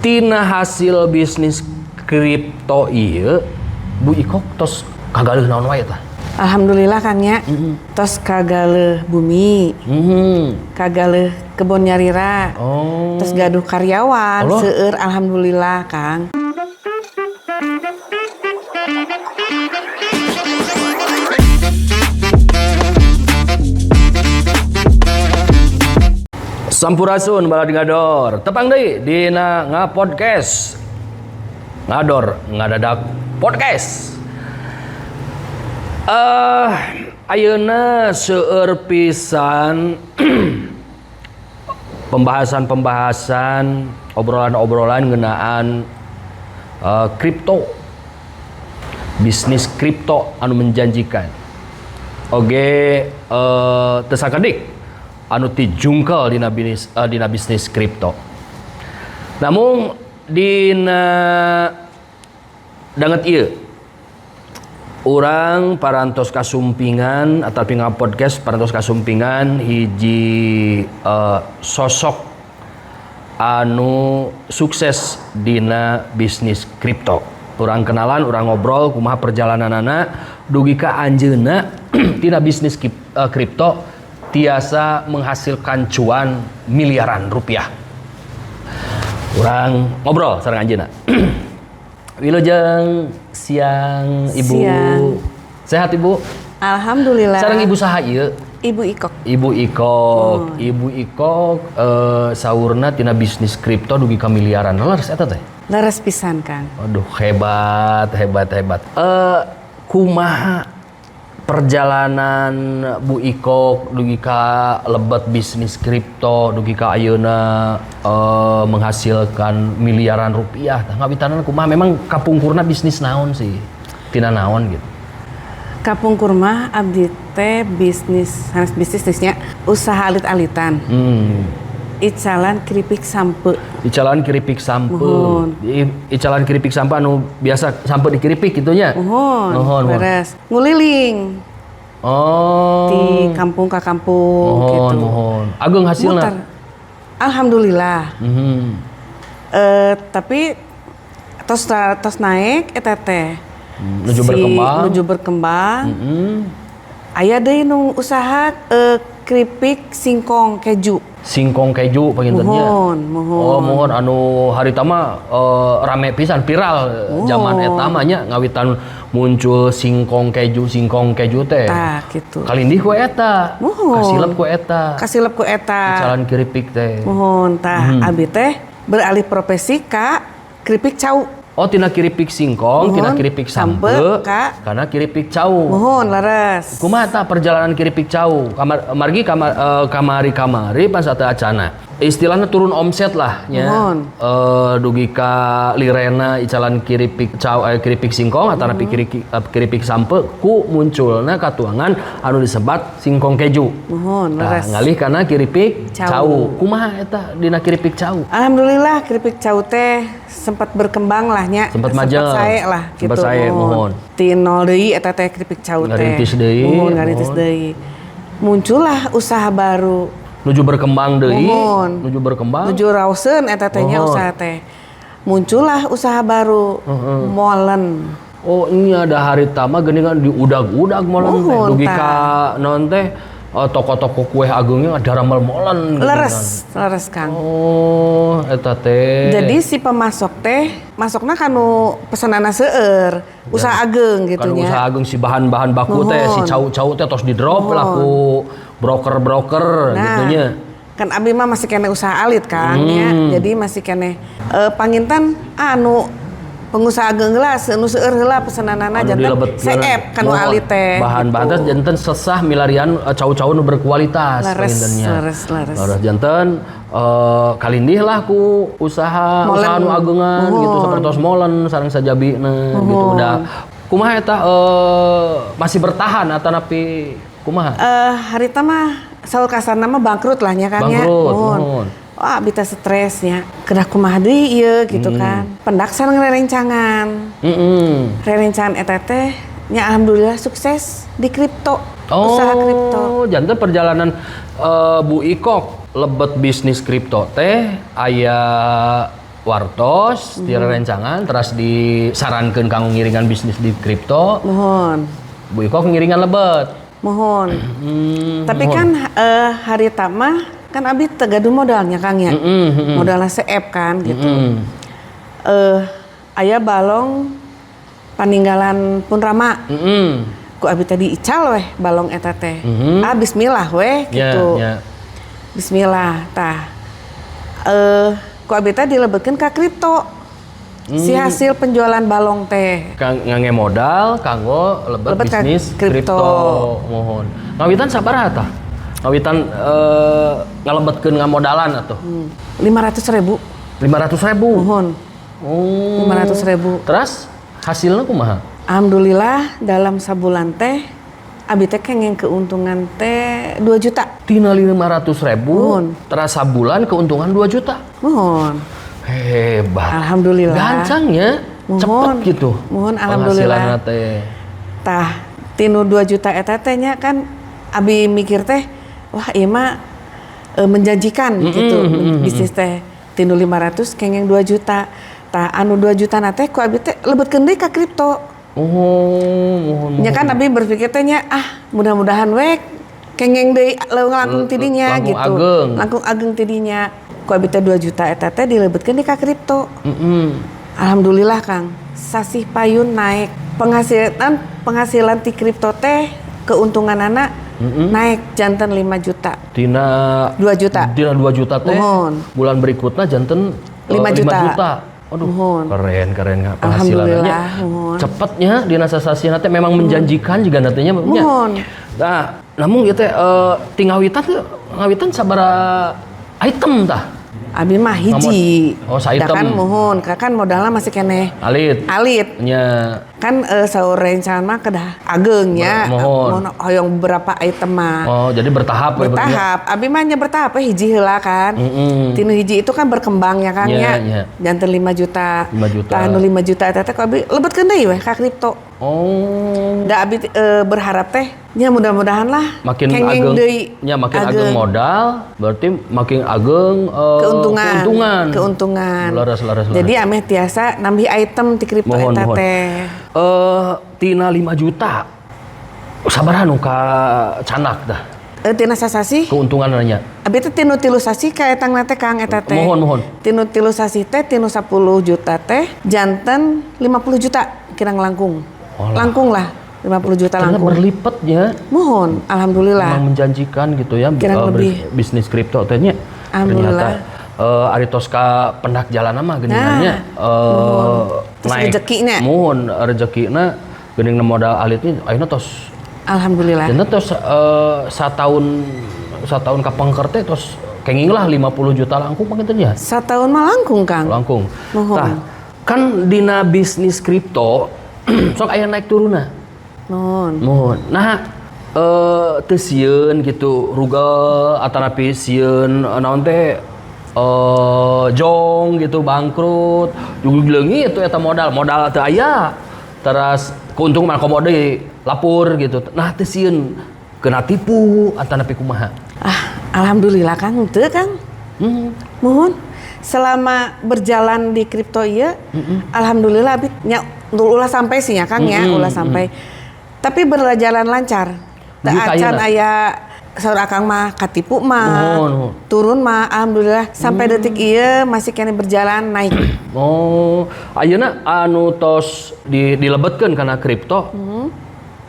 Tina hasil bisnis kripto ieu, Bu Ikok tos kagaleuh naon wae tah? Alhamdulillah, Kang, nya. Tos kagaleuh bumi, kagaleuh kebon nyalira. Terus gaduh karyawan, Allah. Seueur, alhamdulillah, Kang. Sampurasun, balad ngador. Tepang deui dina Ngapodcast. Ngador ngadadak podcast. Ayeuna seueur pisan pembahasan-pembahasan, obrolan-obrolan ngeunaan kripto. Bisnis kripto anu menjanjikan. Oge teu sakedik anu tijungkel dina bisnis kripto. Namun dina danget ieu urang parantos kasumpingan atau Ngapodcast parantos kasumpingan hiji sosok anu sukses dina bisnis kripto. Urang kenalan, urang ngobrol kumaha perjalananana dugi ka anjeunna tina bisnis kripto tiasa menghasilkan cuan miliaran rupiah. Urang ngobrol sareng anjeunna. Wilujeng siang, Ibu. Siang. Sehat, Ibu? Alhamdulillah. Sareng Ibu saha ieu? Ibu Ikok. Ibu Ikok. Ibu Ikok, saurna tina bisnis kripto dugi ka miliaran. Leres eta teh? Leres pisan, Kang. Aduh, hebat, hebat, hebat. Kumaha perjalanan Bu Ikok dugi ka lebet bisnis kripto dugi ka ayeuna menghasilkan miliaran rupiah? Tah, ngawitanan kumaha? Memang kapungkurna bisnis naon sih? Tina naon gitu? Kapungkur mah abdi teh bisnis, sanes bisnisnya, usaha alit-alitan. Icalan keripik sampeu. Icalan keripik sampeu. Muhun. Icalan keripik sampeu anu biasa sampeu di keripik gitu nya. Muhun, Muhun, muhun. Beres. Nguliling di kampung ke kampung Muhun, gitu. Muhun. Ageng hasilna. Muter. Alhamdulillah. Tapi tos tos naik eta teh. Nuju Si berkembang. Nuju berkembang. Aya deui nu usaha keripik singkong keju. Singkong keju panginten nya. Muhun, muhun. Oh, muhun, anu harita mah rame pisan, viral zaman eta mah nya, ngawitan muncul singkong keju teh. Tah, gitu. Kalindih ku eta. Muhun. Kasilep ku eta. Kasilep ku eta. Icalan keripik teh. Muhun, tah, abi teh beralih profesi ka keripik cau. Oh, tina keripik singkong, tina Muhun, keripik sampeu, sampeu, ka. kana keripik cau. Muhun, leres. Kumaha tah perjalanan keripik cau? Kamar margi kamar kamari-kamari pas sateuacana. Istilahnya turun omset lah nya. Muhun. Dugi ka lirena icalan keripik cau, keripik singkong atau keripik sampeu ku munculna katuangan anu disebat singkong keju. Muhun, Tah, leres. ngalih kana keripik Cau. cau. Kumaha eta dina keripik cau? Alhamdulillah, keripik cau teh sempat berkembang lah nya. Sempat majeng. Sae lah Sempat gitu. sae, muhun. Ti nol deui eta teh keripik cau teh. Ngarintis deui, Muhun, ngarintis muhun. deui. Muncullah usaha baru. Nuju berkembang deui, Muhun. Nuju berkembang. Nuju raoseun eta teh nya Muhun. usaha teh. Muncullah usaha baru, molen. Oh, ini ada harita mah geuning kan diudag-udag molen teh. Muhun, Dugi tah. ka naon teh, toko-toko kue agengnya daramel molen geuningan. Leres, leres, Kang. Oh, eta teh. Jadi si pemasok teh masokna kanu pesenanna seueur, usaha ageng gitu kan nya. Usaha ageng, si bahan-bahan baku teh, si Muhun. cau-cau teh tos di drop lah ku broker-broker Nah, gitu nya. kan abi mah masih keneh usaha alit, Kang, ya. Jadi masih keneh panginten anu pengusaha ageng heula, nu seueur heula pesenanana, Anu janten dilebetkeun. seep kanu Muhun. alit teh. Bahan-bahan teh gitu. janten sesah milarian cau-cau nu berkualitas Leres, panginten nya. leres, leres. Leres, janten kalindih lah ku usaha Molen. usaha nu agengan gitu, Muhun. sapertos molen sareng sajabina gitu. Udah kumaha eta, masih bertahan atau napi kumaha? Harita mah saur kasarna mah bangkrut lah nya kan nya. Bangkrut, Muhun. muhun. Wah, abi teh stresnya. Kedah kumaha deui ieu gitu kan. Pendak sareng rerencangan. Rerencangan eta teh nya alhamdulillah sukses di kripto. Oh, Usaha kripto. Janten perjalanan Bu Ikok lebet bisnis kripto teh aya Wartos ti rencangan teras disarankeun kanggo ngiringan bisnis di kripto. Muhun. Bu Iko ngiringan lebet. Muhun. Tapi Muhun. Kan harita mah kan abi teu gaduh modalnya, Kang, ya. Modalnya seep kan gitu. Aya balong paninggalan pun Rama. Ku abi tadi ical weh balong eta teh. Ah, bismillah weh gitu. Bismillah tah. Ku abi teh dilebetkeun ka kripto. Si hasil penjualan balong teh. Kang ngangge modal kanggo lebet Lebet ka bisnis kripto. kripto. Muhun. Ngawitan sabaraha tah? Ngawitan ngalebetkeun ngamodalan atuh. 500 ribu. 500 ribu. Muhun. Oh. 500 ribu. Terus hasilnya kumaha? Alhamdulillah dalam sabulan teh abi teh kenging keuntungan teh 2 juta. Tina 500 ribu, Muhun. Terus sabulan keuntungan 2 juta. Muhun. Hebat. Alhamdulillah. Gancangnya, Muhun. cepet gitu. Muhun, alhamdulillah. Penghasilanna teh. Tah, tinu 2 juta eta teh nya kan abi mikir teh, wah, ieu mah menjanjikan gitu bisnis teh. Tinu 500 kenging 2 juta. Tah, anu 2 juta na teh ku abi teh lebetkeun deui ka kripto. Oh, muhun, Nya kan abi berpikir teh nya, ah, mudah-mudahan we kenging deui leuwih langkung tidinya Langkung gitu. Ageng. Langkung ageng tidinya. Ku abi teh 2 juta eta teh dilebetkeun deui ka kripto. Alhamdulillah, Kang, sasih payun naik. Penghasilan penghasilan ti kripto teh keuntunganana naik janten 5 juta. Tina 2 juta. Tina 2 juta teh. Muhun. Bulan berikutnya janten 5 juta. 5 juta. Aduh, Muhun. Keren keren penghasilannya. Alhamdulillah, muhun. Cepetnya dina sasasihna teh memang menjanjikan juga nantinya. Muhun. Nah, namun ieu teh ti ngawitan teh ngawitan sabaraha item tah? Abi mah hiji. Oh, saitem. Da kan muhun, kan modalnya masih keneh Alit. Alit. Nya. Kan saur rencana mah kedah ageng nya. Muhun. Mun hoyong beberapa item mah. Oh, jadi bertahap we berarti nya. Bertahap. Abi mah nya bertahap we hiji heula kan. Tinu hiji itu kan berkembang ya, Kang, nya. Nya. Janten 5 juta. 5 juta. Tah, nu 5 juta eta teh ku abi lebetkeun deui we ka kripto. Oh. Da abi berharap teh nya mudah-mudahan lah Makin kenging ageng deui. Nya makin ageng modal, berarti makin ageng Keuntungan. Keuntungan. Keuntungan. Leres, leres, leres. Jadi ameh tiasa nambih item ti kripto Muhun, eta muhun. teh. Tina 5 juta. Sabaraha nu ka canak dah? Tina sasasih? Keuntungan nanya. Abi teh tinu 3 sasih ka etang teh, Kang, eta teh. Muhun, muhun. Tinu 3 sasih teh tinu 10 juta teh janten 50 juta kirang langkung. Olah. Langkung lah 50 juta Ternyata langkung. berlipatnya. Muhun, alhamdulillah. Memang menjanjikan gitu ya Kirang lebih. Bisnis kripto teh nya. Alhamdulillah. Ternyata ari tos ka pendak jalan mah geuningannya Nah, Terus rezekina. Muhun, rezekina geuning modal alitnya ayeuna tos Alhamdulillah. janten tos satahun satahun kapengker teh tos kenging lah 50 juta langkung panginten nya. Satahun mah langkung, Kang. Langkung. Muhun. Tah, kan dina bisnis kripto sok aya naik turunna. Muhun. Muhun. Nah, teu sieun gitu rugel atanapi sieun naon teh jong gitu, bangkrut juga leungit itu eta modal modal teu aya, teras keuntungan mah komo deui lapur gitu. Nah, teu sieun kena tipu atanapi kumaha? Ah, alhamdulillah, Kang, teu, Kang. Muhun. Selama berjalan di kripto ieu, alhamdulillah abi nya ulah sampai sih ya, Kang, ya, ulah sampai. Tapi berjalan lancar. Teu Duit acan ayeuna? Aya saur akang mah katipu mah. Muhun, muhun. Turun mah alhamdulillah sampai detik ieu masih keneh berjalan naik. Oh, ayeuna anu tos dilebetkeun kana kripto.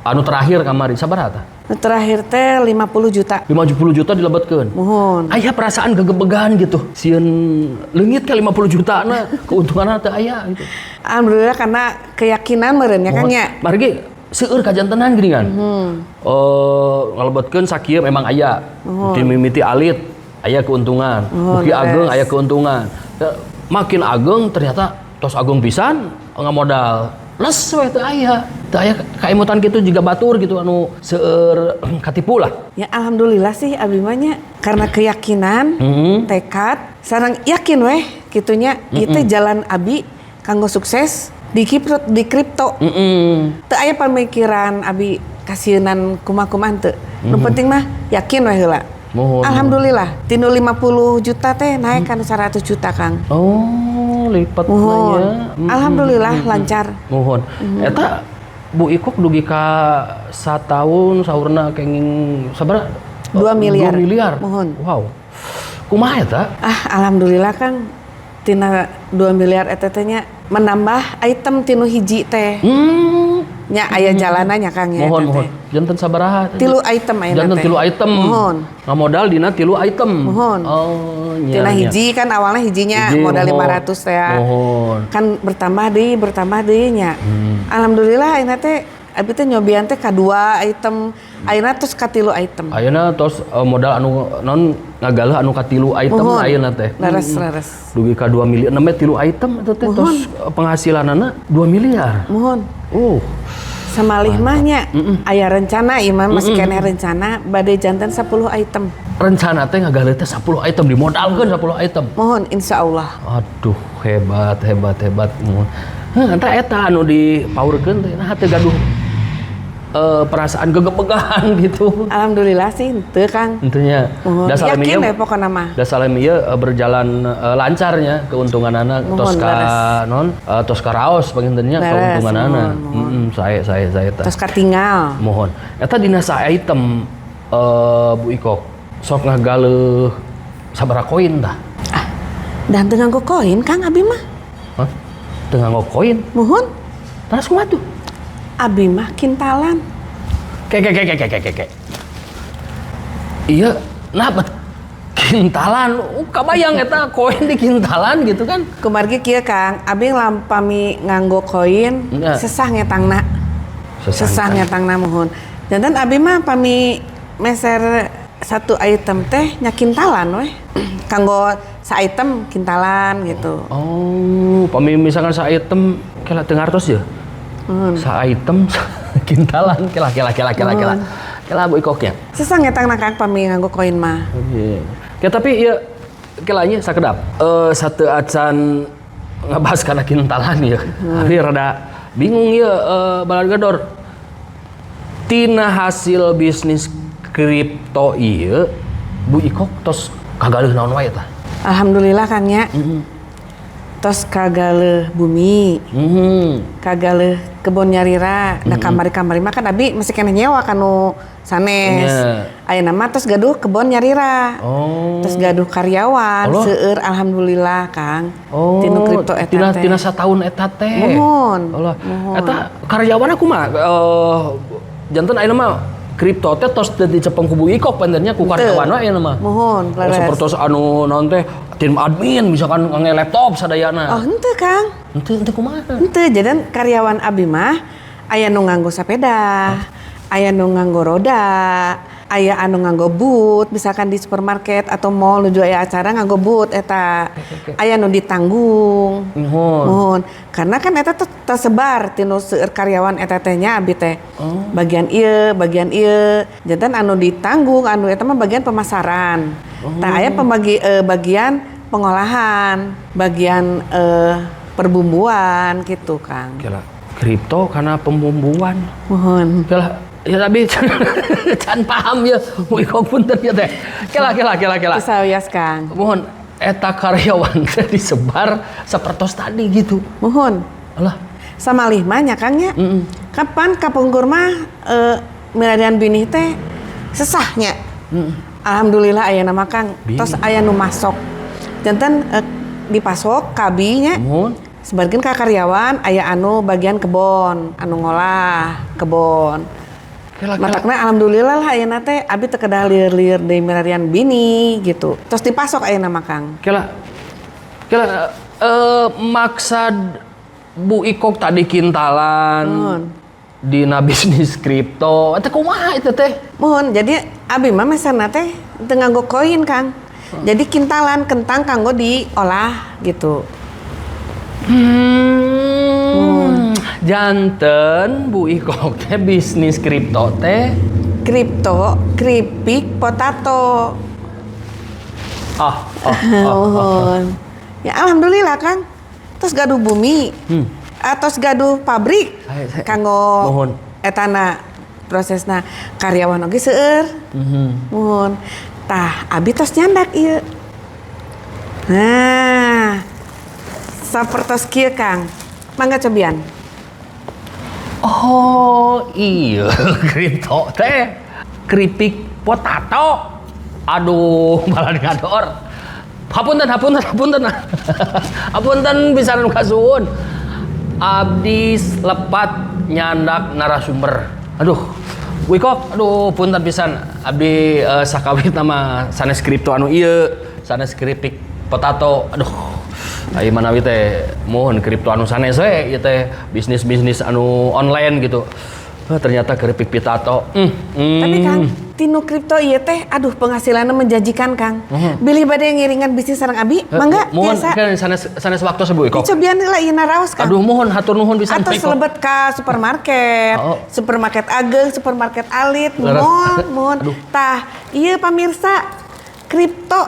Anu terakhir kamari sabaraha tah? Nu terakhir teh 50 juta. 50 juta dilebetkeun. Muhun. Aya perasaan gegebegan gitu. Sieun leungit ka 50 juta na, keuntunganna teu aya gitu. Alhamdulillah karena keyakinan meureun ya, Kang, ya. Margi seueur kajantenan geuningan. Ngalebetkeun sakieu memang aya. Ti mimiti alit aya keuntungan. Muhun, Beuki ageng leres. Aya keuntungan. Makin ageng ternyata tos ageng pisan ngamodal. Les we teu aya. Teu aya kaemutan kitu juga batur gitu anu seueur katipu lah. Ya alhamdulillah sih abi mah nya karena keyakinan, tekad, sareng yakin weh kitunya ieu teh jalan abi kanggo sukses di kripto, di kripto. Teu aya pamikiran abi kasieunan kumaha-kumaha teu. Nu penting mah yakin weh heula. Muhun. Alhamdulillah, tinu 50 juta teh naik kan 100 juta, Kang. Oh, Lipat. Muhun. Nya. Alhamdulillah lancar. Muhun. Eta Bu Ikok dugi ka satahun saurna kenging sabaraha? 2 miliar. 2 miliar. Muhun. Wow. Kumaha eta? Ah, alhamdulillah, Kang. Tina 2 miliar eta teh nya menambah item tinu hiji teh. Nya aya jalanannya, Kang, ya. Muhun, eta muhun. teh. Janten sabaraha? Tilu item ayeuna Janten teh. tilu item. Muhun. Ngamodal dina tilu item. Muhun. Oh, nya. Tina Nya. hiji kan awalnya hijinya Hiji, modal muhun. 500 teh ya. Muhun. Kan bertambah deui nya. Alhamdulillah ayeuna teh abi teh nyobian teh ka dua item, ayeuna terus ka tilu item. Ayeuna tos modal anu non ngagaleuh anu katilu item Muhun. ayeuna teh. Leres, leres. Dugi ka 2 miliar, namanya tilu item eta teh tos penghasilanana 2 miliar. Muhun. Oh. Samalih mah nya aya rencana ieu mah masih keneh rencana bade janten 10 item. Rencana teh ngagaleuh teh 10 item, dimodalkeun 10 item. Muhun, insyaallah. Aduh, hebat, hebat, hebat. Muhun. Heuh, eta eta anu dipaurkeun teh nah teu gaduh perasaan gegebegan gitu. Alhamdulillah sih henteu, Kang. Intinya Muhun. Yakin deh pokokna mah. Da salami ieu berjalan lancarnya keuntunganana Muhun, tos ka leres. non tos ka raos pangintennya Leres, keuntunganana. muhun, muhun. Saya tah. Tos katingal. Muhun. Eta dina sa item Bu Ikok sok ngagaleuh sabaraha koin tah? Ah, dan teu nganggo koin, Kang, abi mah. Hah? Teu nganggo koin? Muhun. Terus kumaha tuh? Abi mah kintalan. Ke ke ke ke ke ke ke ke. Iya, nah bet kintalan. Oh, kabayang eta koin di kintalan gitu kan. Kumargi kieu, Kang, abi lampami nganggo koin sesah ngetangna. Sesah Sesah ngetangna, muhun. Janten abi mah pami meser satu item teh nya kintalan weh. Kanggo sa item kintalan gitu. Oh, pami misalkan sa item kela teu ngartos ya? Sa item kintalan kela kela kela kela kela. Kela Bu Ikoknya. Sesah ngetangna, Kang, pami nganggo koin mah. Iya. Ya tapi ya kelanya sakedap. Satu acan ngebahas karena kintalan ya. Tapi rada bingung ya balad gedor. Tina hasil bisnis kripto ieu Bu Ikok tos kagaleuh naon wae tah? Alhamdulillah, Kang, nya. Tos kagaleuh bumi, kagaleuh kebon nyalira. Nah, kamari-kamari mah kan abi masih keneh nyewa kanu sanes. Ayeuna mah tos gaduh kebon nyalira. Oh. Terus gaduh karyawan, Allah. seueur alhamdulillah, Kang. Oh, Tinu kripto eta tina, teh. tina satahun eta teh. Muhun. Allah. Muhun. Eta karyawan aku mah janten ayeuna mah kripto teh tos teu dicepeng ku Bu Ikok pantennya ku karyawan we ayeuna mah. Muhun, Oh, leres. sapertos anu naon teh tim admin misalkan ngangge laptop sadayana. Oh, henteu, Kang. Henteu henteu kumaha? Henteu, jadi karyawan abi mah aya nu nganggo sepeda, aya nu nganggo roda, aya anu nganggo boot, misalkan di supermarket atau mall nuju aya acara nganggo boot eta. Aya nu ditanggung. Muhun. Muhun. Karena kan eta tuh tersebar tinu seueur karyawan eta teh nya abi teh. Bagian ieu, bagian ieu. Janten anu ditanggung, anu eta mah bagian pemasaran. Tah aya pembagi bagian pengolahan, bagian perbumbuan gitu, Kang. Kela kripto karena pembumbuan. Muhun. Kela ya tapi can paham ya Bu Ikok punten ya teh. Kela kela kela kela. Sawias, Kang. Muhun eta karyawan teh disebar sapertos tadi gitu. Muhun. Alah. Samalih mah nya, Kang, nya. Kapan kapungkur mah milarian binih teh sesahnya. Alhamdulillah aya mah, Kang. Tos aya nu masok. Janten dipasok ka abi nya. Muhun. Sebagian ka karyawan aya anu bagian kebon, anu ngolah kebon. Kela kela. Matakna alhamdulillah lah ayeuna teh abi teu kedah lieur-lieur deui milarian binih gitu. Tos dipasok ayeuna mah, Kang. Kela kela maksad Bu Ikok tadi kintalan Muhun. dina bisnis kripto eta kumaha itu teh? Muhun, jadi abi mah meserna teh teu nganggo koin, Kang. Jadi kintalan kentang kanggo diolah gitu. Janten Bu Ikok teh bisnis kripto teh Kripto, keripik potato. Ah. Muhun. Ya alhamdulillah, Kang. Terus gaduh bumi. Atos gaduh pabrik kanggo Muhun. Etana prosesna karyawan oge seueur. Muhun. Tah, abi tos nyandak ieu. Nah, Sapertos kieu, Kang. Mangga cobian. Oh iya, kripto teh keripik potato. Aduh, balad ngador. Hapunten, hapunten, hapunten. Hapunten bisa nu kasuhun. Abdi lepat nyandak narasumber. Aduh, Wikok, aduh, punten pisan. Abdi sakawit nama sanes kripto anu ieu, sanes keripik potato. Aduh, ayo manawi teh mohon kripto anu sanes we ieu teh bisnis-bisnis anu online gitu. Ternyata keripik potato. Tapi Kang, tina kripto ieu teh aduh, penghasilannya menjanjikan, Kang. Bilih bade ngiringan bisnis sareng abi, mangga Mohon biasa. Kan sanes sanes waktu Bu Ikok. Dicobian lah ieu naraos, Kang. Aduh, mohon, hatur nuhun pisan, Atau Bu Ikok. selebet ka supermarket, supermarket ageng, supermarket alit, Leres. mohon, mohon. Aduh. Tah, ieu pamirsa, kripto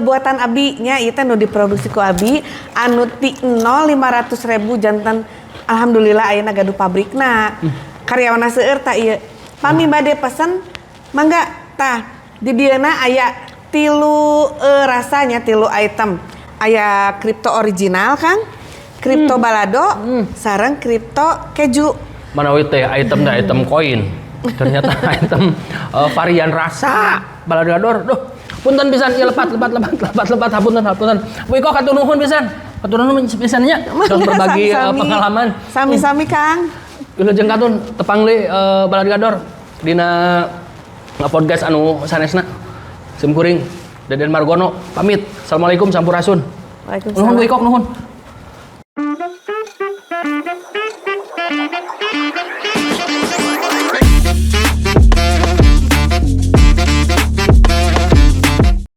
buatan abi nya, ieu teh nu diproduksi ku abi anu ti 0 500 ribu janten alhamdulillah ayeuna gaduh pabrikna. Karyawanna seueur. Tah ieu. Pami bade pesen mangga. Tah, di dieuna aya tilu rasanya, tilu item. Aya kripto original, Kang, kripto balado, sareng kripto keju. Manawi teh item teh item koin. Ternyata item varian rasa, balad gador. Duh, punten pisan ieu lepat lepat lepat lepat lepat, hapunten hapunten. Bu Ikok, hatur nuhun pisan. Hatur nuhun pisan nya. Terus berbagi pengalaman. Sami-sami, Kang. Wilujeng katun tepang deui balad gador dina podcast anu sanesna. Sim kuring Deden Margono pamit. Assalamualaikum, sampurasun. Waalaikumsalam. Nuhun, Bu Ikok, nuhun.